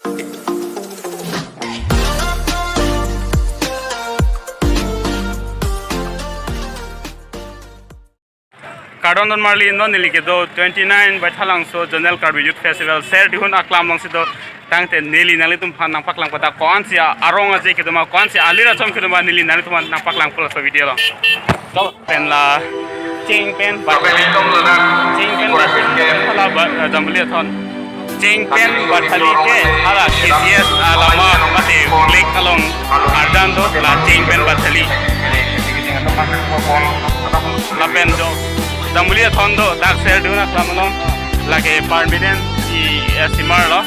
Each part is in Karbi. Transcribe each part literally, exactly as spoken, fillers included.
Kardom don marli, non neli kedo twenty-nine Baithalangso Zonal Karbi Youth Festival Serdihun aklam alongsi do. Tangte neli nanglitumphan nangpaklang padak ko-ansi arong aje kedo ma, ko-ansi alir achom kedo ma, neli nanglitumphan nangpaklang pulo laso video along. Lapen la cheng pen bathali, cheng pen bathali, hala ba, eh, Jambili Athon. Cheng pen bathali ke hala K C S, ah, lama mate lake along arjan do la cheng pen bathali. Lapen do Jambili Athon do dak Serdihun aklam along lake permanent i, eh, simar lo.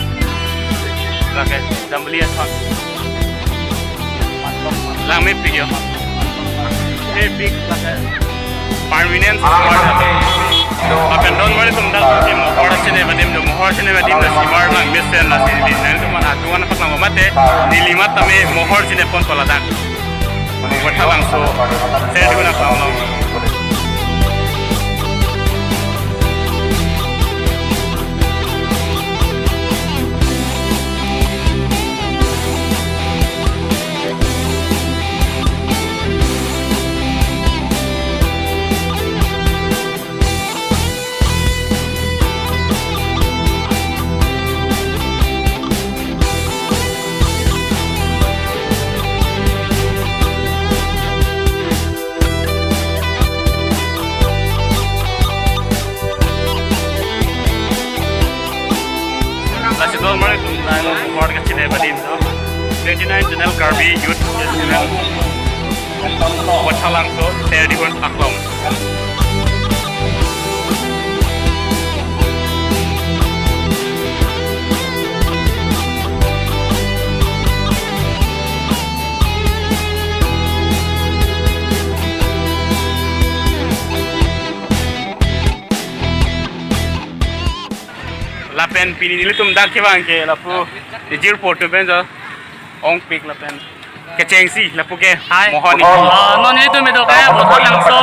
Lake Jambili Athon. Langmepik yo. Mepik lake permanent simar. Lapen don marli atum dak ke mohor chine badim do, mohor chine badim do simar langmesen lasi neli nanglitumphan aduan paklang mate neli matame mohor chine pon pala dak. Baithalangso Serdihun aklam along. Lasi don marli atum nang mohor kachine badim do. Twenty-nine Zonal Karbi Youth Festival Baithalangso Serdihun aklam. Lapen pini nelitum dak kevang ke lapu jirpo atum pen jo ongpik lapen kechengsi lapu ke hai. Mohor ni. Ah, non nelitum kedo ke Baithalangso,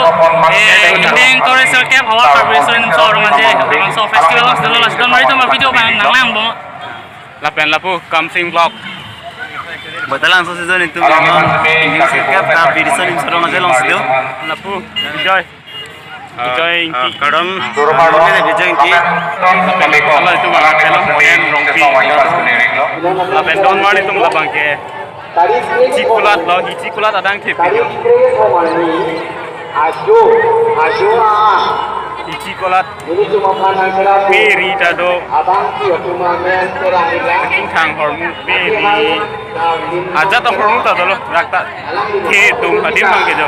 eh, Indeng Tourist Circle Havar Karbi Riso Nimso Rong Aje Langso Festival alongsi dolo, lasi don marli atum video abang nanglangbom. Lapen lapu Kamsing Vlog. Baithalangso season itum memang Indeng Circle Karbi Riso Nimso Rong Aje alongsi do. Lapu Bijoy. Bijoy Ingti. Kardom. Kardom, Bijoy Ingti. Lapen hala itum abang ke lo Ken Rongpi. Lapen don marli atum labang ke Hichi Kulat lo, Hichi Kulat adang thepi lo. Ajo, ajo a. Hichi Kulat pe ri ta do. Kachingthang ahormu pe ri. Ajat ahormu ta dolo, rak ta. Ke tum adim abang ke jo.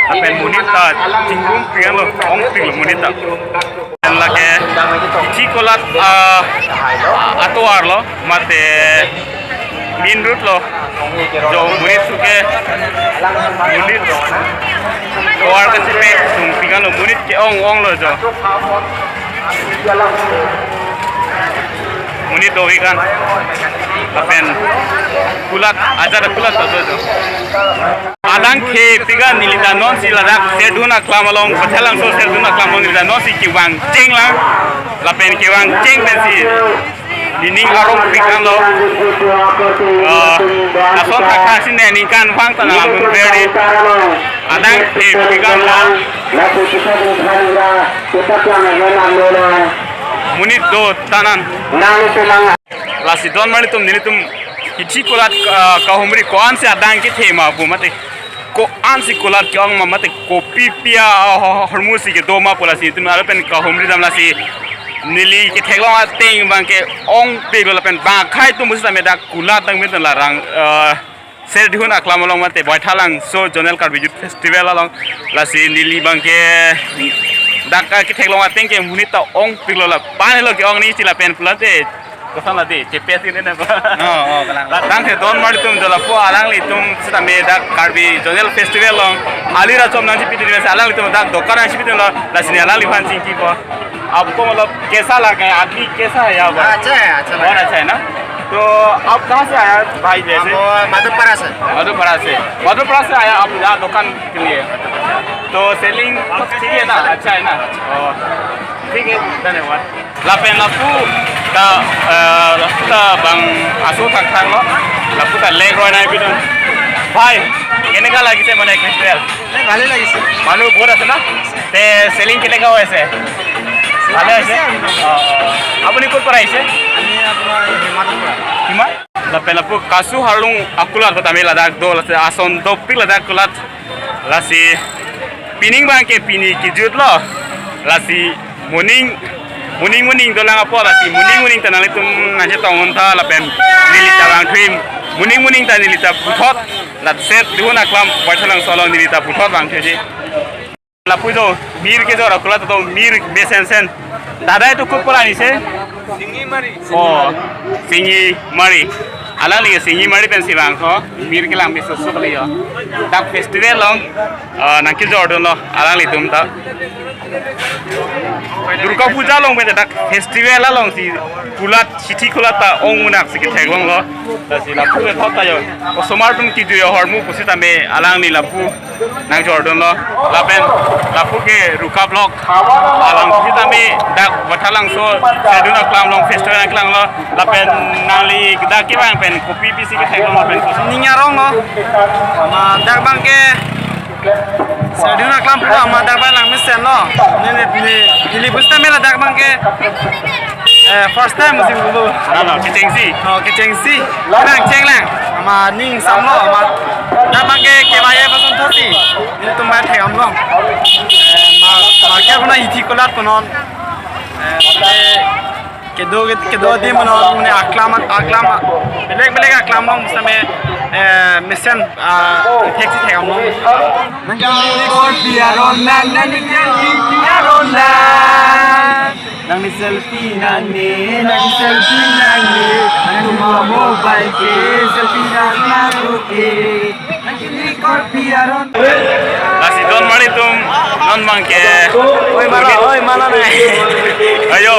Lapen monit ta chingrum pian lo, ongpik lo monit ta. Lapen lake Hichi Kulat, ah, atovar lo, mate main road lo. Jo monit suke, monit tovar kachepek sungpik an lo, monit ke-ong ong lo jo. Monit dovik an. Lapen kulat, ajat kulat ta jo. Adang thepi ke neli ta nonsi ladak Serdihun aklam along, Baithalangso Serdihun aklam along neli ta nonsi kevang cheng lang. Lapen kevang cheng pensi nening arongpik an lo. Ah, lason thakthak si ne ningkan vang ta nang amun beri. Adang thepi ke an lo. Monit do tanan. Lasi don marli atum nelitum Hichi Kulat, ah, kahumri ko-ansi adang kethe ma pu mate ko-ansi kulat ke-ong ma mate kopi pi a, ah, ho-, ho-, hormu si kedo ma pu lasi itum lapen kahumri dam lasi neli ketheklong ateng abang ke-ongpik lo lapen bang akhei atum pusitame dak kulat dang meten larang, ah, Serdihun aklam along mate Baithalangso Zonal Karbi Youth Festival along lasi neli abang ke dak, ah, ketheklong ateng ke monit ta ongpik lo la pan lo ke-ong ni si lapen pulote koson lade chepesi ne na ba. Oh, oh, kalang. Tangte don marli atum do lapu alanglitum sitame dak Karbi Zonal Festival along alir achom nangchipi dun mesi alanglitum dak dokan nangchipi dun lo lasi ne alangliphan chingki po. आपको मतलब कैसा लगा है? आदमी कैसा है यहाँ पर? हाँ, अच्छा है, अच्छा लगा। बहुत अच्छा है ना? तो आप कहाँ से आया भाई जैसे? हम, अ, मधुपुरा से। मधुपुरा से? मधुपुरा से आया आप यहाँ दुकान के लिए? तो सेलिंग ठीक है ना? अच्छा है ना? ओ, ठीक है, धन्यवाद। Lapen lapu ta, eh, lapu ta bang aso thakthak lo. Lapu ta leg roi nai bidun. ভাই, কেনেকা লাগিছে মানে ফেষ্টিভেল? এ, ভালে লাগিছে। মানুহ বহুত আছে না? তে চেলিং কেনেকা হৈ আছে? ভালে আছে? অ, অ। আপুনি ক'ৰ পৰা আহিছে? আমি আপোনাৰ এই হিমালয়ৰ পৰা। Himal? Lapen lapu kasu harlung akulat kotame ladak do, lasi ason dopik ladak kulat. Lasi pining bangke pini kejut lo. Lasi moning, moning moning dolang apo, lasi moning moning ta nanglitum nangchetong un tha lapen neli ta vangthuim. Moning moning ta neli ta puthot, lat set duhun aklam Baithalangso along neli ta puthot vangthuiji. Lapu jo, mir kejor akulat do, mir mesensen. Dada itu kur pura ni se? Singimari. Oh, Singimari. Alangli Singimari pensi vangthu, mir kelang meso suk liyo. Dak festival along, eh, nangkejordunlo, alanglitum ta. Durga Puja along pen dak festival alongsi kulat, chithi kulat ta ong munak si ketheklonglo. Lasi lapu le thot ta jo. Osomar atum kejui ahormu pusitame alangli lapu nangjordunlo. Lapen lapu ke Ruka Block along pusitame dak Baithalangso Serdun Aklam along festival nangkelanglo. Lapen nangli dak kevang pen kopi pisi ketheklong lapen kopi. Ning arong lo. Ma dak bangke Serdun Aklam pulo, ma dak bang lang mesenlo. Neli, neli, neli pusitame ladak bangke, eh, first time musim dulu. Lalo, kechengsi. Oh, kechengsi. Nangcheng lang. Ama ning samlo, ama dak bangke K Y F ason thotsi. Nelitum bang thek amlong. Eh, ma, ma kya puna hithi kulat punon. Eh, kedo, kedo adim punon, mane aklam, aklam, belek belek aklam along pusitame, eh, mesen, ah, theksi thek amlong. Nangli korpi aron lang, nangli korpi aron lang. Nangli selfie nangne, nangli selfie nangne. Nangli mo mobile ke selfie nang nang oke. Nangli korpi aron. Lasi don mari atum non bangke. Oi, mala, oi, mala nai. Ayo,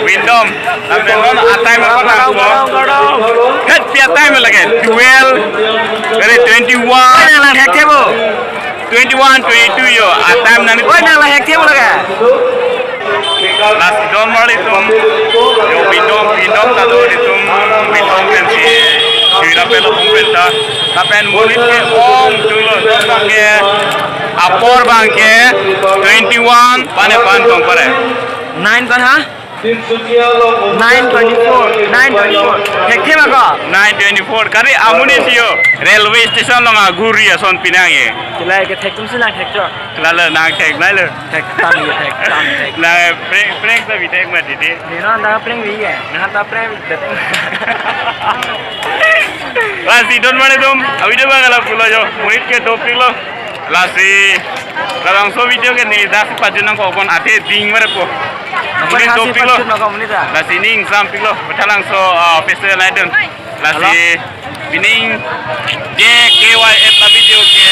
Windom. Lapen non a-time apa nang ko? Garong, garong, garong. Het pia time lagi. Twelve, kali twenty-one. Oi, nang lang thekthe bo. Twenty-one, twenty-two yo, a-time nang. Oi, nang lang thekthe bo lagi. Lasi don mari atum, yo Windom, Windom ta do itum, Windom pensi, Windom pelo pung penta. Lapen monit ke ong dolo, don bangke apor bangke twenty-one, pane pan tong pare. Nine pan ha? Nine twenty-four, nine twenty-four. Thekthe ma ko? Nine twenty-four. Kari amonit yo, railway station along aguri ason pinang ye. Kelai ke thek atum si nang thek cho. Lalo nang thek nai lo. Thek tang ye, thek tang, thek. Na prank, prank ta bi thek ma didi. Ni na na prank bi ye. Na ta prank bi. Lasi don mari atum, a-video bang la pulo jo. Monit ke dopik lo. Lasi, labangso video ke neli dak si pajut nangkok pon athe ding mari po. Apa monit khasi dopik lo. Pajut nangkok monit ta? Lasi ning sampik lo. Baithalangso, ah, festival nai dun. Lasi, halo, pining J K Y F a-video ke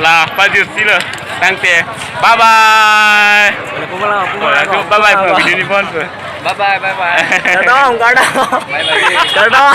la pajutsi lo. Tangte. Bye bye. Bye bye, bye bye, bye bye. Video ni pon po. Bye bye, bye bye. Kardom, kardom. Bye bye. Kardom.